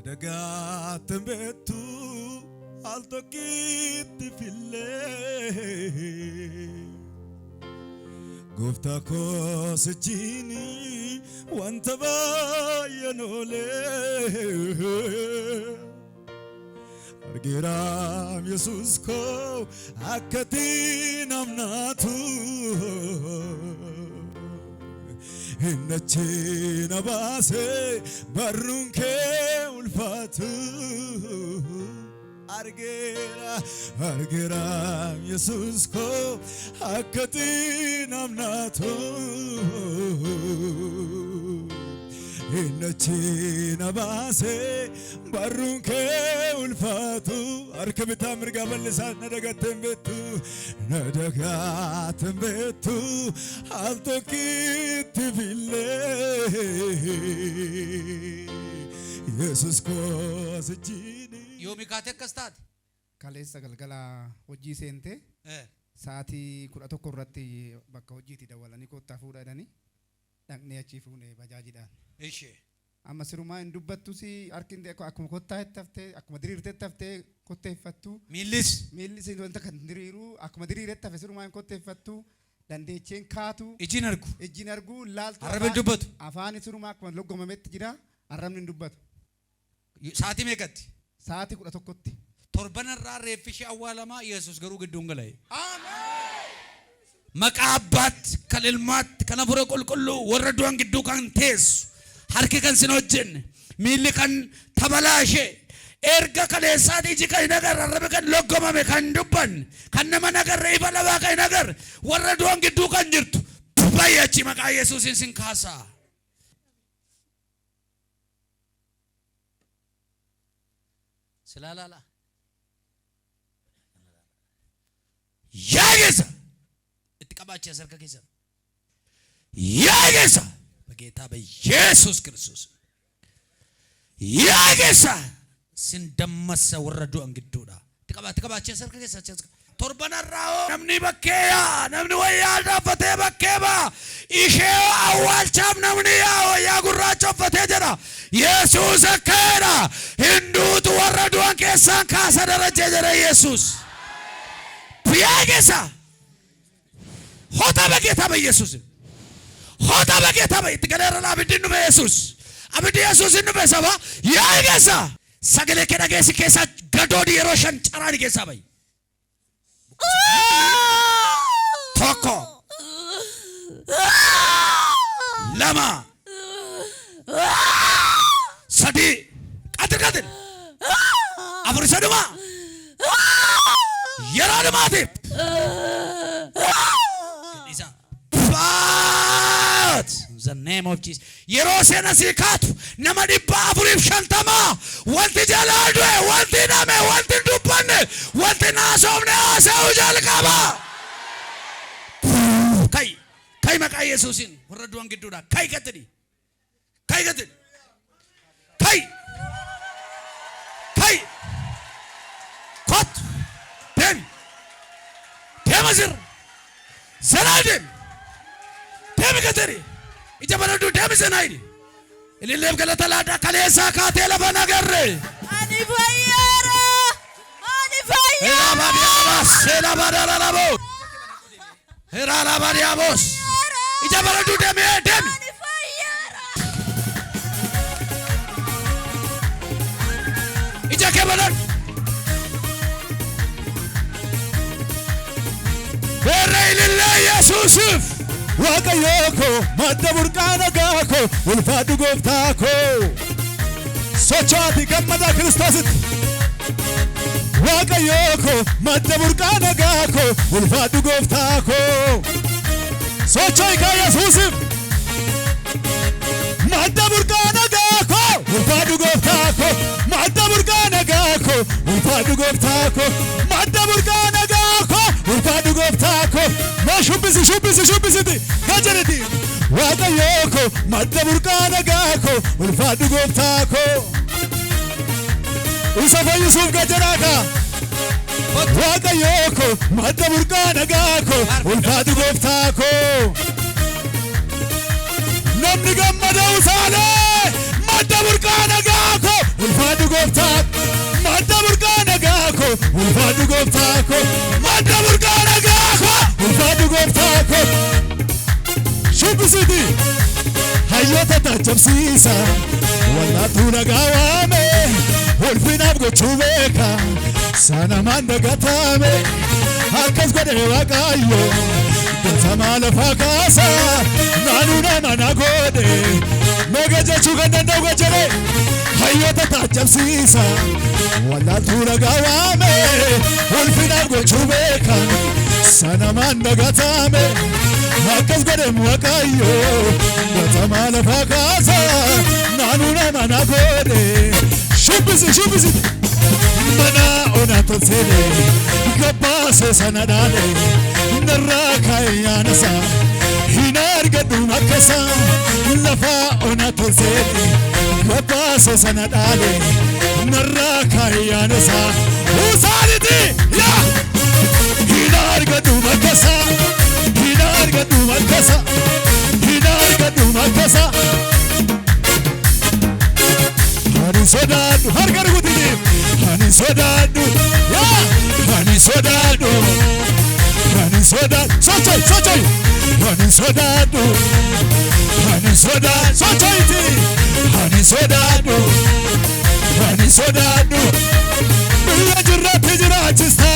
Dagaatti beektu al tokkitti fillee gooftaa koo sijjiini wanta baay'een oolee argeeraam Yesuus koo akkati namnaatu Innachi na baase barruun kee ulfaatu argeera argeera Yesuus koo akkati namnaatu Innachi na baase barruun kee ulfaatu harka bitaa mirgaa bal'isaa na dagattee hin beektu na dagattee hin beektu al tokkitti fillee Yesuus koo sijjiini. Yoomi kaatee akkas taate? Kaleessa galgala hojii seente sa'aatii 11 irratti bakka hojiiti dawwalanii koottaa fuudha jedhanii dhaqnee achii fuune bajaajidhaan. Ishee. Amma sirumaa hin dubbattus harki hin akkuma kottaa'etti haftee akkuma diriirtetti haftee kotteeffattu. Miillis. Miillis wanta kan diriiru akkuma diriiretti hafe sirumaa hin kotteeffattu dandeecheen kaatu. Iji hin argu. Ijji hin argu laaltu. Arrabni hin dubbatu. Afaan sirumaa akkuma loggomametti jira arrabni hin dubbatu. Sa'aatii meeqatti? Sa'aatii 11tti. Torban irraa reeffi ishee awwaalamaa Yesuus garuu gidduun gala. Maqaa Abbaatti, kan Ilmaatti, kan Hafuura Qulqulluu warra du'an gidduu kan teessu, harki kan sin hojjenne, miilli kan tabalaashe, erga kaleessaati iji kan hin agarre, arrabi kan loggomame, kan hin dubbanne, kan nama hin agarre, ifa lafaa kan hin agarre, warra du'an gidduu kan jirtu, bayi achi maqaa Yesuusiin sin kaasa. Silaa laala. Yaa keessa itti qabaa achi as harka keessan. Yaa keessa በጌታ በኢየሱስ ክርስቶስ yaa keessa sin dammassa warra du'an gidduudha. Itti qabaa itti qabaa achi as harka keessa achi as. Torban har'aa hoo namni bakkee yaa namni wayyaa dhaabbatee bakkee ba'a. Ishee awwaalchaaf namni yaa wayyaa gurraacha uffatee jedha. Yesuus akka jedha. Hinduutu warra du'an keessaan kaasa darajjee jedha Yesuus. Yaa keessa ሆታ በጌታ በኢየሱስ ሆታ በጌታ itti galeera abiddi dhufe Yesuus abiddi Yesuus hin dhufe saba yaa keessa sagalee kee dhageessi keessa gadoodi yeroo shan caraani keessaa bayi. Tokko lama sadii qaxil qaxil afur saduma yeroo dhumaatiif Gadhiisaa. But the name of Jesus. Yeroo seen asii kaatu nama 450 wanti jalaa du'e, wanti hidhame, wanti hin dubbanne, wanti naasofne haasa'uu jalqaba. Kai, kai maqaa Yesuusiin warra du'an gidduudha. Kai gattini. Kai gattini. Kai. Kai. Kottu. Deemi. Deema sirra. Sanaa deemi. Deemi gattini. Ija banadhu deemi sanaa hidhi. Ililleef galata laadhaa kaleessaa kaatee lafa nagarre. Ani fayyaara! Ani fayyaara! Elabadiabas, elabadalabo. Eralabadiabos. Ija banadhu deemi deemi. Ani fayyaara! Ija kee banadhu. Warra ilillee Yesuusiif. Waaqayyoo koo madda burqaa nagaa koo ulfaadhu gooftaa koo socho'aati gammadaa Kiristoositti. Waaqayyoo koo madda burqaa nagaa koo ulfaadhu gooftaa koo socho'i kaa Yesuusiif. Madda burqaa nagaa koo ulfaadhu gooftaa koo madda burqaa nagaa koo ulfaadhu gooftaa koo madda burqaa nagaa koo ulfaadhu gooftaa koo maa shubbisi shubbisi shubbisiti gajaniti. Waaqayyoo koo madda burqaa nagaa koo ulfaadhu gooftaa koo isa fayyisuuf gajanaa kaa. Waaqayyoo koo madda burqaa nagaa koo ulfaatu gooftaa koo. Namni gammada usaalee madda burqaa nagaa koo ulfaatu gooftaa madda burqaa nagaa koo ulfaatu gooftaa koo madda burqaa nagaa koo ulfaatu gooftaa koo. Shubbisiiti hayyoota taajabsiisa wallaatu nagaa waame ulfinaaf gochuu beeka sanamaan dagatame akkas godhe Waaqayyo gatamaa lafaa kaasa naanuu nama na godhe moga jechuu kan danda'u gajjale hayyoota taajabsiisa wallaatu nagaa waame ulfinaaf gochuu beeka sanamaan dagatame akkas godhe Waaqayyo gatamaa lafaa kaasa naanuu nama na godhe. Shubbisi shubbisi mana ona tolsene gabbaase sana dhaale narraa kaayyaanasa hin argadhu makkasa lafa ona tolsene gabbaase sana dhaale narraa kaayyaanasa usaaniti yaa hin argadhu makkasa hin argadhu makkasa hin argadhu makkasa. Ani sodaadhu harka rukutini ani sodaadhu yaa ani sodaadhu ani sodaadhu socho'i socho'i ani sodaadhu ani sodaadhu socho'iti ani sodaadhu ani sodaadhu. Biyya jirratti jiraachista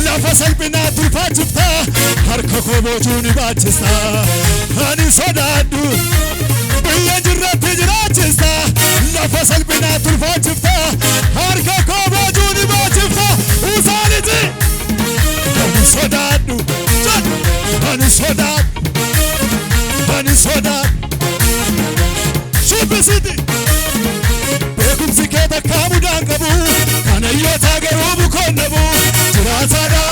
lafa salphinaa tulfaachifta harka koo boojuu ni baachista ani sodaadhu. Biyya jirratti jiraachista lafa salphinaa tulfaachifta harka koo boojuu ni baachifta usaaniti. Ani sodaadhu ani sodaadhu ani sodaadhu. Shubbisiiti beekumsi kee takkaa mudaan qabu kanayyoota garuu bukoon dhabu jiraataadha.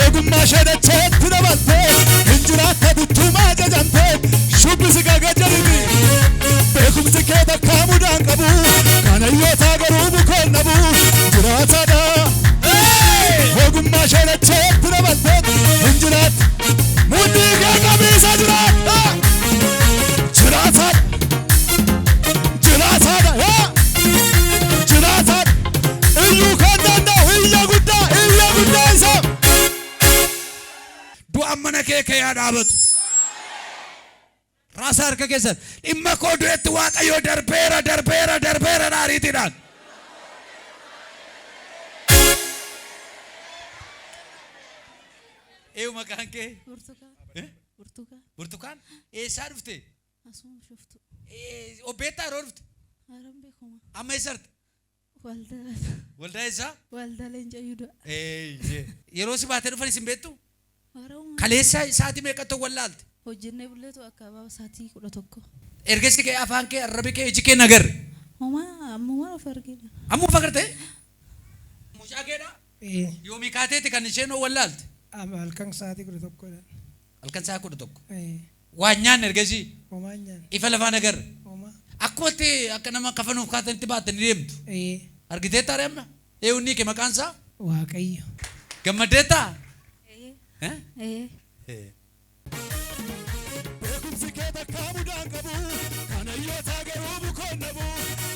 Ogummaa shadacheetti dabaltee hin jiraatta tuttumaa jajamtee shubbisi gagajjariti. Beekumsi kee takkaa mudaan qabu kanayyoota garuu bukoon dhabu jiraataadha. Ogummaa shadacheetti dabaltee hin jiraatta mudhii kee qabiisa jiraata. Jiraataadha. Jiraataadha. Jiraataadha. Iyyuu kan danda'u iyya guddaa iyya guddaa isa. Du'aan mana kee kee dhaabatu. Raasaa harka keessan dhimma koo du'etti Waaqayyo darbeera darbeera darbeera dhaariitiidhaan. Eeyu maqaan kee? Burtukaan. Burtukaan. Burtukaan eessaa dhufte? Asuma shuftu. Obbeettaa yeroo dhufte? Haran beekuma. Amma eessarti? Waldaa. Waldaa eessaa? Waldaa Leenca Yihudaa. Yeroo si baatee dhufan isin beektu? Haran Kaleessa sa'aatii meeqatti wallaalte? hojjennee bulleetu akka abaaba sa'aatii 11. Ergasi kee afaan kee arrabi kee iji kee nagarre. Homaa ammumaa of argina. Amma of agarte? Mucaa keedha? Yoomii kaateeti kan isheen wallaalte? Halkan sa'aatii 11dha. Halkan sa'a 11. Waan nyaanne ergasii Homaa hin nyaanne. ifa lafaa nagarre. Homaa. Akkumatti akka nama kafanuuf kaatanitti baattanii deemtu. Argiteettaa ree amma? Eewunni kee maqaan isaa? Waaqayyo. Gammaddeettaa? Ee. Beekumsi kee takkaa mudaan qabu kanayyoota garuu bukoon dhabu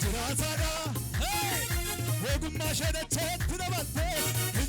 jiraataadha. Ogummaa shadacheetti dabaltee hin